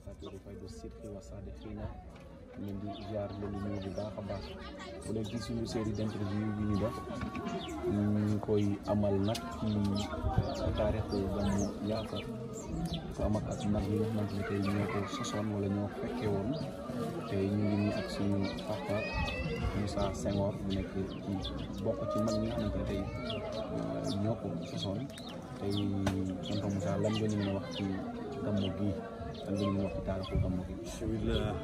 téléspectateurs yi fay du site Xibaar Sadiqina ñu di ziar leen di nuyu bu baax a baax bu leen gis suñu série d'interview bi ñu def ñu koy amal nag ci Tarikh Gamou Ndiaffate ko am ak mag yi nga xamante ne tey ñoo ko sosoon wala ñoo fekkee woon tey ñu ngi nii ak suñu papa Moussa Senghor bu nekk ci bokk ci mag ñi nga xamante ne tey ñoo ko sosoon tey tonton Moussa lan nga ñu mën a wax ci Gamou gi lan nga ñu mën a wax ci Tarikh Gamou gi. bismillah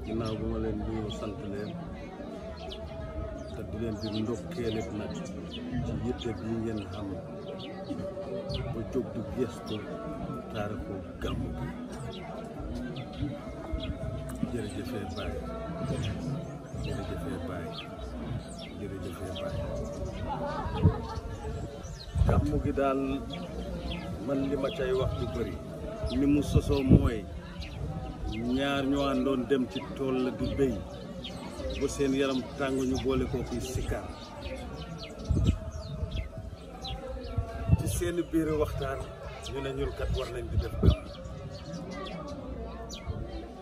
ginnaaw bu ma leen di sant leen te di leen di ndokkeel nag ci yitte bi ngeen xam ba jóg di gëstu Tarikh Gamou gi jërëjëfee Baye jërëjëfee Baye jërëjëfee Baye Gamou gi daal man li ma cay wax du bëri ni mu sosoo mooy ñaar ñoo àndoon dem ci tool la di béy ba seen yaram tàng ñu boole ko fi sikar ci seen biir waxtaan ñu ne ñun kat war nañ di def Gamou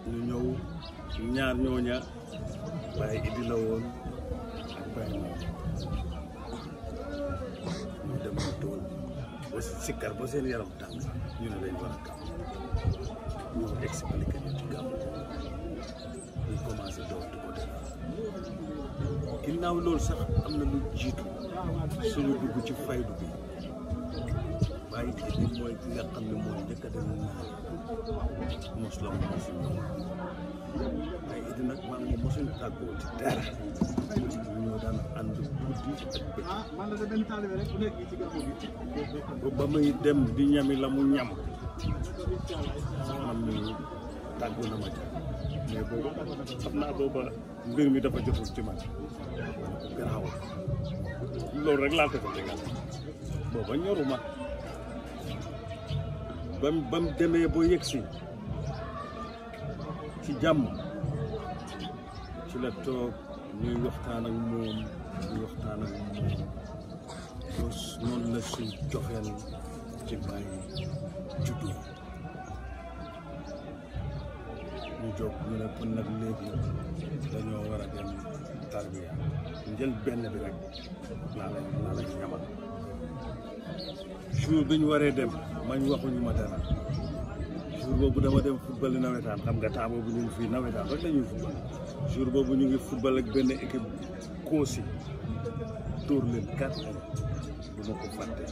ñu ñëw ñaar ñooña Baye Idi la woon ak Baye moom ñu dem ci tool ba sikar ba seen yaram tàng ñu ne dañ war a Gamou ñu expliqué ñu ci Gamou ñu commencé door di ko def ginnaaw loolu sax am na lu jiitu suñu dugg ci faydu bi Baye Idi mooy ki nga xam ne mooy njëkk a dem mos la mos Baye Idi nag maa ngi mosuñu tàggoo ci dara ñoo daan ànd guddi ak bëccëg ba muy dem di ñami la mu ñam man mii tàggu na ma ca mais boobu xam naa booba mbir mi dafa jotul ci man garaaw loolu rek laa ko tegal booba ñoruma bam demee boo yegsi ci jàmm ci la toog ñuy waxtaan ak moom noonu la suñ joxeel ci Baye juddu ñu jóg ñu ne kon nag léegi dañoo war a dem tarbiya njël benn bi rek laa lañ ñamal jour bi ñu waree dem mañ waxuñu ma dara jour boobu dama dem football nawetaan xam nga temps boobu ñu ngi fii nawetaan rek la ñuy football jour boobu ñu ngi football ak benn équipe Koosi dóor leen 4-1 du ma ko fàtte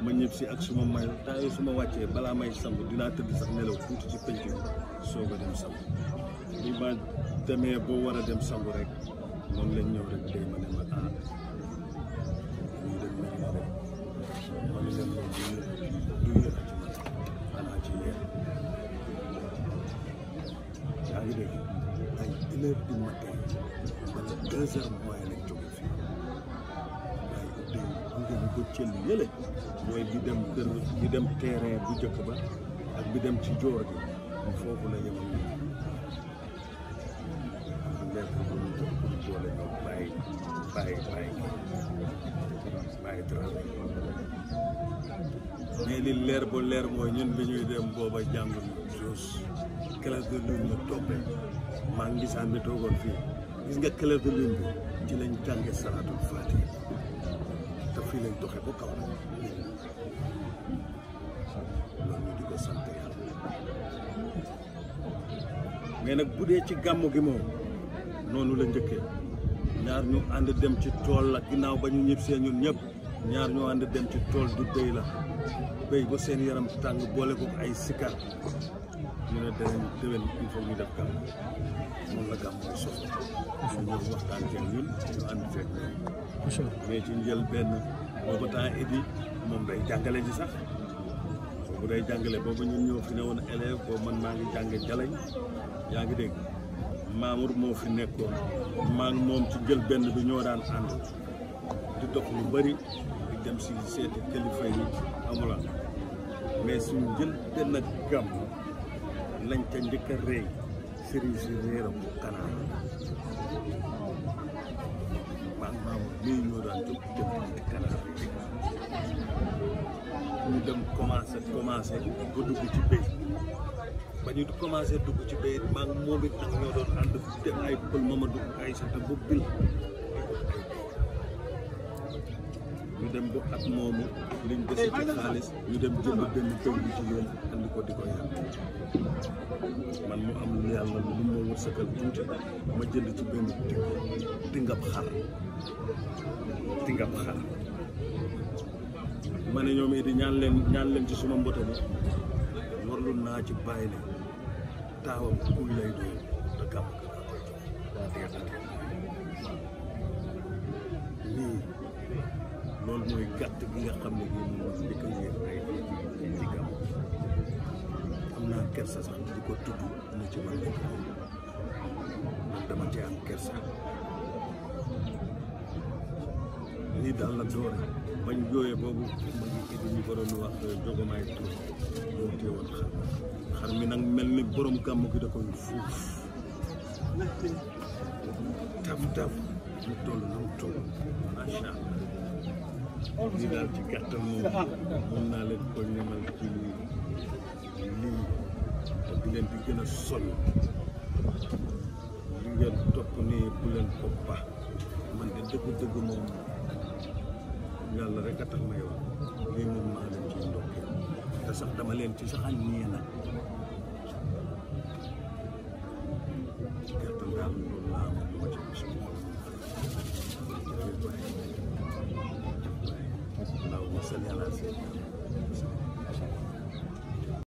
ma ñëpp si ak suma mayo temps yii su ma wàccee balaa may sangu dinaa tëdd sax nelaw tuuti ci penc bi soog a dem sangu bi ma demee boo war a dem sangu rek noonu lañ ñëw rek day ma ne ma ñu dem ma ne rek ma ne leen loolu du yëg ci man xanaa ci yeer yaa ngi dégg ay 1h du matin wala 2h mooy lañ jóge fii waaye ko cëll yële mooy bi dem kër bi dem terrain bu njëkk ba ak bi dem ci joor gi foofu la yemal ñu lekk bu ñu jox pour boole ñoo bàyyi travail mais li leer ba leer mooy ñun bi ñuy dem booba jàngul jos classe de lune la toppee maa ngi gisaan bi toogoon fii gis nga classe de lune bi ci lañ jànge salaatul faatiha te fii lañ doxee ba kaw loolu ñu di ko sant yàlla mais nag bu dee ci Gamou gi moom noonu la njëkkee ñaar ñu ànd dem ci tool la ginnaaw ba ñu ñëpp see ñun ñëpp ñaar ñu ànd dem ci tool du béy la béy ba seen yaram tàng boole ko ay sikar ñu ne déwén il faut ñu def Gamou moom la Gamou gi sos ñu ñëw waxtaan ceeg ñun ñu ànd ceeg ñoom mais ci njël benn boobu temps Idi moom day jàngale ji sax boobu day jàngale boobu ñun ñoo fi ne woon élève boobu man maa ngi jànge Jalañ yaa ngi dégg Mamour moo fi nekkoon maa ngi moom ci njël benn bi ñoo daan ànd di dox lu bëri di dem si seeti kilifa yi amula mais suñ jël benn Gamou lañ ca njëkk a réy sëriñ si réeram bu kanaan maam lii ñoo daan jóg jëm ci kanam ñu dem commencé ba dugg ci béy ba ñu commencé dugg ci béy maa ngi moom it nag ñoo doon ànd dem ay pël Mamadou ay sata bu bil ñu dem ba at moomu liñ dese ci xaalis ñu dem jënd benn béy bu jigéen andi ko di ko yàq man mu am lu yàlla lu ma wërsëgal tuuti ma jënd ci benn tingab xar ma ne ñoom it ñaan leen ci suma mbote bi warlu naa ci bàyyi ne taawam kuy lay doon te gàmm lii loolu mooy gàtt gi nga xam ne bii moom di ko yéen ay ci gàmm am naa kersa sax di ko tudd na ci man man dama ci am kersa lii daal la doore bañ jooyee boobu ma ngi indi ñu ko doon wax jogomaay tur moo téewoon xar mi nag mel ni borom gàmm gi da koy fuuf taf ñu toll na mu toll macha allah lii daal ci gàttal moom mën naa leen ko ñemal ci lii te di leen di gën a sonn li ngeen topp nii bu leen ko baax man de dëgg moom yàlla rek a tax may wax lii moom maa leen ciy ndokkee te sax dama leen ci saxal ñee nag